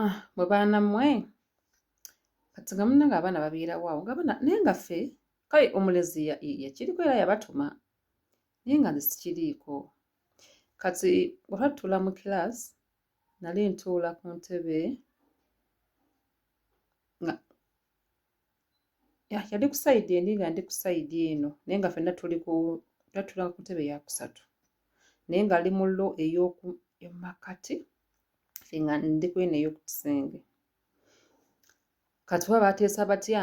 Ah, mwe baana mmwe kati nga munnange abaana babeerawo awo nga abaana naye nga ffe kale omulezi yakiriko era yabatuma naye nga nze sikiriiko. Kati bwe twatuula mu class nali ntuula ku ntebe nga yali ku sayidi endi nga ndi ku sayidi eno naye nga ffenna tuli ku twatuula ku ntebe yakusatu naye ng'ali mu lo ey'oku makkati ffe nga ndi ku eno ey'oku kisenge. Kati oba baateesa batya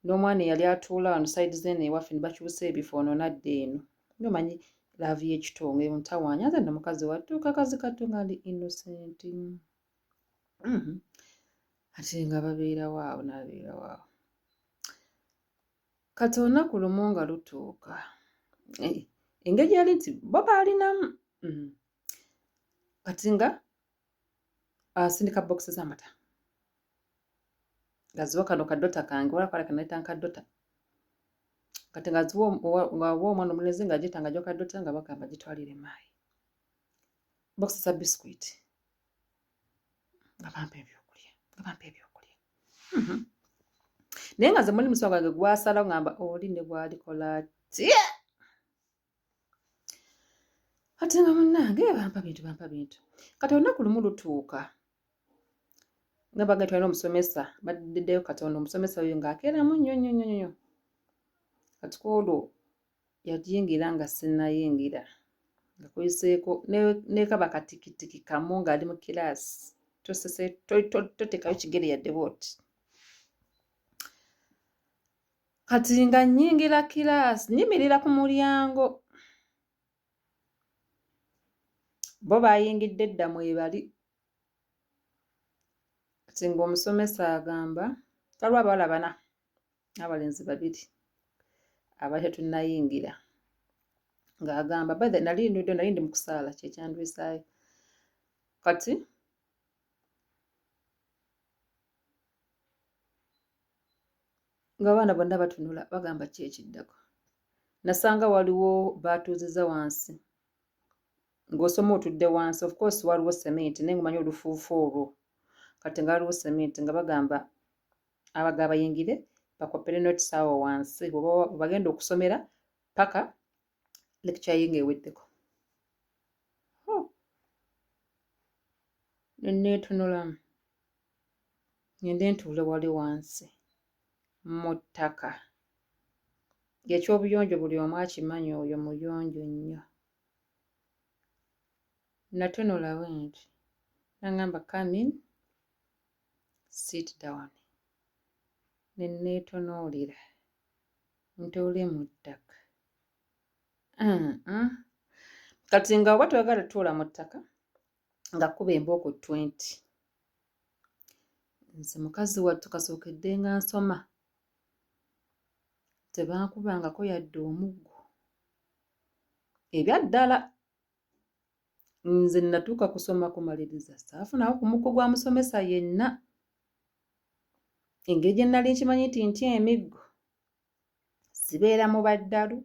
n'omwana eyali atuula wano sayidi z'eno ewaffe ne bakyusa ebifo ono n'adda eno. Naye omanyi laavu y'ekito ng'entawaanya nze nno mukazi wattu kakazi kattu nga ndi innocent. Ate nga babeerawo awo n'abeerawo awo. Kati olunaku lumu nga lutuuka eh, engeri yali nti bo baalinamu Kati nga asindika bokisi z'amata ngaziwa kano kadota kange wala kala kanayita nkadota kati ngaziwa ngawa omwana omulenzi nga gita nga kadota nga bagamba gitwalire maayi bokisi za biscuit nga bampa ebyokulya nga bampa ebyokulya. Naye nga nze muli mutima gwange gwasalawo ngamba oli ne bwalikola atya ate nga munnange bampa bintu bampa bintu kati olunaku lumu lutuuka nga baga twalina omusomesa baddiddeyo katonda omusomesa oyo ng'akeeramu nnyo nnyo nnyo nnyo kati ku olwo yajingira nga sinnayingira nga kuyiseeko nekaba katikitiki kamu ng'ali mu kiraasi totekayo kigere yadde bwoti Kati nga nnyingira kiraasi nnyimirira ku mulyango. Bo baayingidde dda mwebali. Kati ng'omusomesa agamba waliwo abawala bana n'abalenzi babiri abaali tetunnayingira ng'agamba by the nali ndudde nali ndi mu kusaala kye kyandwisaayo. Kati ng'abaana bonna batunula bagamba ki ekiddako. Nasanga waliwo baatuuzizza wansi ng'osoma otudde wansi of course waliwo cement naye ng'omanyi olufuufu olwo kati nga waliwo cement nga bagamba abaga bayingire bakopere notes awo wansi bwe bagenda okusomera paka lecture ye ng'eweddeko. Ne neetunulamu. Ngende ntuule wali wansi mu ttaka ng'ekyobuyonjo buli omu akimanyi oyo muyonjo nnyo. Natunula bwe nti n'aŋŋamba come in sit down ne neetunuulira ntuule mu ttaka. Kati nga oba toyagala tuula mu ttaka nga kkuba embooko 20. Nze mukazi wattu kasookedde nga nsoma tebankubangako yadde omuggo. Ebyaddala nze natuuka kusoma kumaliriza saafunawo ku muggo gwa musomesa yenna. Engeri gye nnali nkimanyi nti ntya emiggo sibeera mu baddalu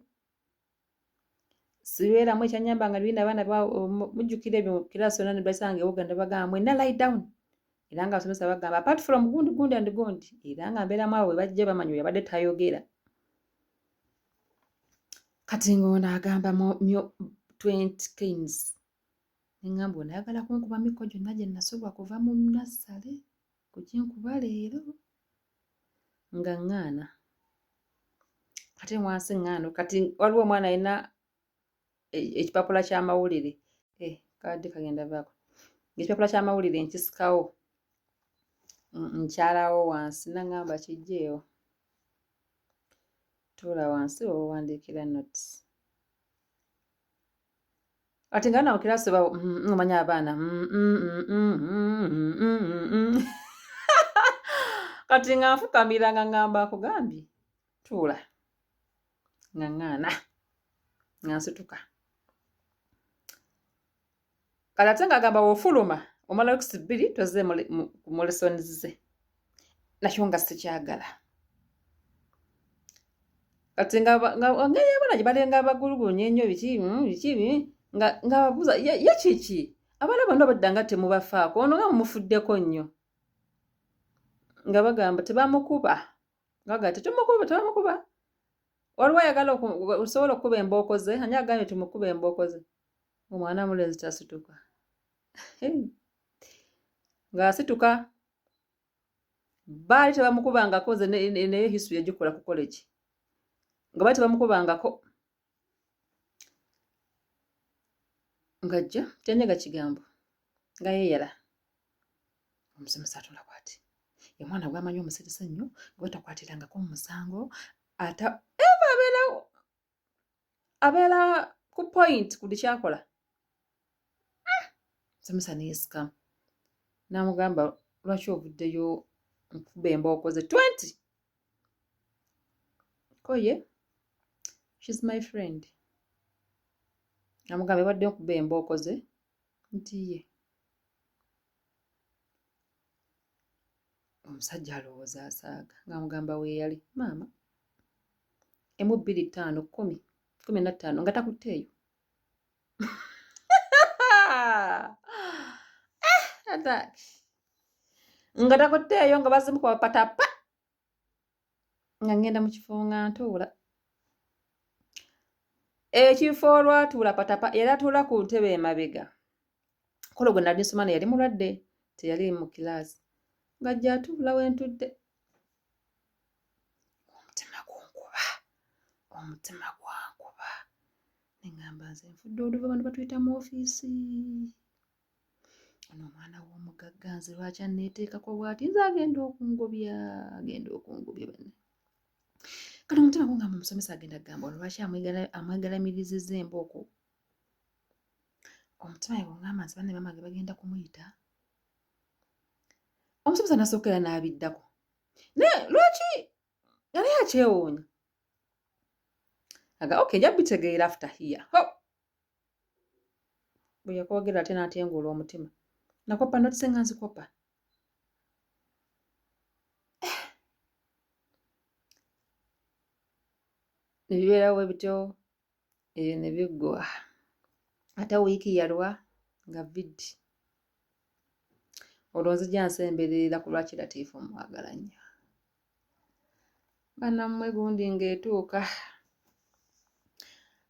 sibeeramu ekyanyamba nga bina abaana mujjukira ebyo kiraasi yonna ne basanga ewoga ne bagamba mwenna lie down era nga abasomesa bagamba apart from gundi gundi and gundi era nga mbeeramu abo bwe bajja bamanya oyo abadde tayogera kati ng'ono agamba myo 20 canes ne ŋŋamba ono ayagala kunkuba mikko gyonna gye nasobwa kuva mu nassale kuginkuba leero nga ŋŋaana ate wansi ŋŋaano kati waliwo omwana alina ekipapula ky'amawulire eh, kabadde kagenda vaako ng'ekipapula ky'amawulire nkisikawo nkyalawo wansi naŋŋamba kijjeewo tuula wansi owandiikira notes Kati nga nawe kirasi ba omanyi abaana kati nga nfukamira nga ngamba akugambye tuula nga ŋŋaana nga nsituka kati ate ng'agamba wofuluma omala weeks bbiri tozze mu lessons ze nakyo nga sikyagala kati nga abaana gye balenga abagulugunya ennyo biki biki nga babuuza ye kiki Abaana bano badda nga temubafaako, ono nga mumufuddeko nnyo. Nga bagamba tebamukuba, nga tetumukuba, tebamukuba. Waliwo ayagala osobola okukuba embooko ze, ani agambye tumukuba embooko ze? Omwana mulenzi tasituka. Ng'asituka. Baali tebamukubangako, nze naye history yagikola ku college. Nga baali tebamukubangako. Ng'ajja tanyega kigambo, nga yeeyala. Omusomesa atula bw'ati. Ye mwana gw'amanyi omusirise ennyo, gwe batakwatirangako mu musango, ata eva abeera ku point ku buli ky'akola. Omusomesa ne yeesikamu. N'amugamba lwaki ovuddeyo nkuba embooko ze 20? Ko ye, she's my friend. N'amugamba ebadde nkuba embooko ze nti ye. Omusajja alowooza asaaga ng'amugamba weeyali maama 1 2 5 10 15 nga takutteeyo. Nga takutteeyo nga bazimukuba patapa. Nga ngenda mu kifo nga ntuula. Ekifo olwatuula patapa era atuula ku ntebe emabega. Kolo gwe nali nsoma naye yali mulwadde, teyali mu kilaasi. Ng'ajja atuula we ntudde. Omutima gunkuba, omutima gwankuba. Ne ŋŋamba nze nfudde oluva bano batuyita mu ofiisi. Ono omwana w'omugagga nze lwaki anneeteekako bw'ati? Nze agenda okungobya, agenda okungobya banne. Kati omutima gungamba omusomesa agenda kugamba ono lwaki amwegalamirizizza embooko. Omutima bwe gungamba nti banne maama ge bagenda kumuyita. Omusomesa n'asooka era n'abiddako. Naye lwaki yali akyewuunya? Aga okay, nja bitegeera after here. Ho! Bwe yakwogera ate n'atenguula omutima. Nakoppa notise nga nzikoppa. Ne bibeerawo bwe bityo, ebyo ne biggwa. Ate wiiki yalwa nga vidi. Olwo nzija nsemberera ku lwaki Latiifu mmwagala nnyo. Bannammwe gundi ng'etuuka.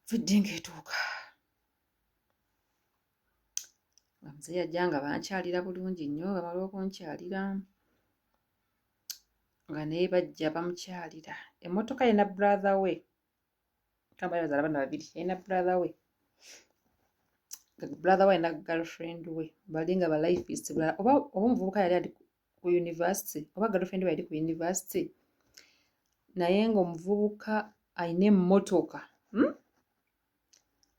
Vidi ng'etuuka. Nga muzeeyi ajja nga bankyalira bulungi nnyo, bamala okunkyalira nga naye bajja bamukyalira. Emmotoka ye na brother we, kamba bazaala abaana babiri, yalina brother we. Brother we alina girlfriend we, bali nga ba lifeist bulala. Oba omuvubuka yali ali ku university, oba girlfriend we yali ku university. Naye ng'omuvubuka alina emmotoka,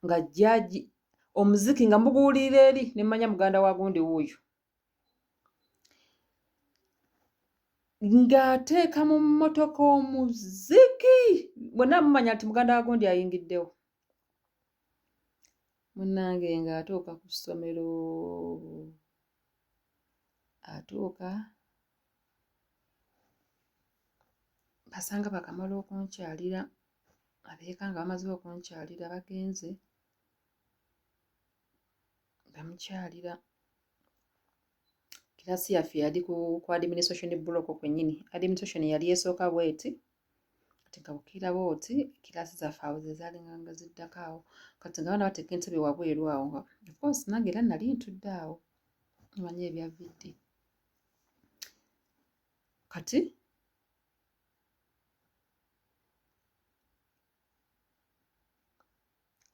Nga jjaji omuziki nga muguwulirira eri ne mmanya muganda wa gundi wuuyo. Ng'ateeka mu mmotoka omuziki bwenna mumanya nti muganda wa gundi ayingiddewo. Munnange ng'atuuka ku ssomero, atuuka basanga bakamala okunkyalira, abeeka nga bamaze okunkyalira bagenze bamukyalira. Kiraasi yaffe yali ku administration block kwennyini. Administration yali esooka bw'eti, kati nga bw'okkirira bw'oti kiraasi zaffe awo ze zaalinganga ziddako awo. Kati nga abaana bateeka entebe wabweru awo nga of course nange era nali ntudde awo, omanyi ebya VD. Kati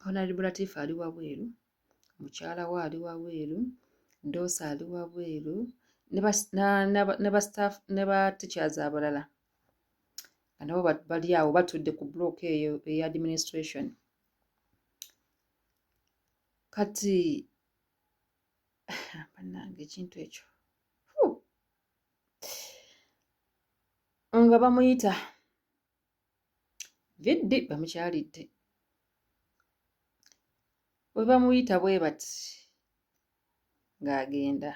Honorable Latifa ali wabweru, mukyala we ali wabweru, Doosa ali wabweru, ne ba staff ne ba teachers abalala nga nabo bali awo batudde ku block eyo eya administration. Kati bannange ekintu ekyo nga bamuyita Viddi bamukyalidde. Bwe bamuyita bwe bati ng'agenda.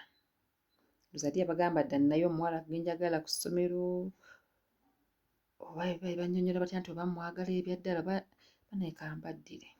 Luzali yabagamba dda nnayo omuwala gwe njagala ku ssomero oba bannyonnyola batya nti oba mmwagala ebya ddala oba bannange ka mbaddire.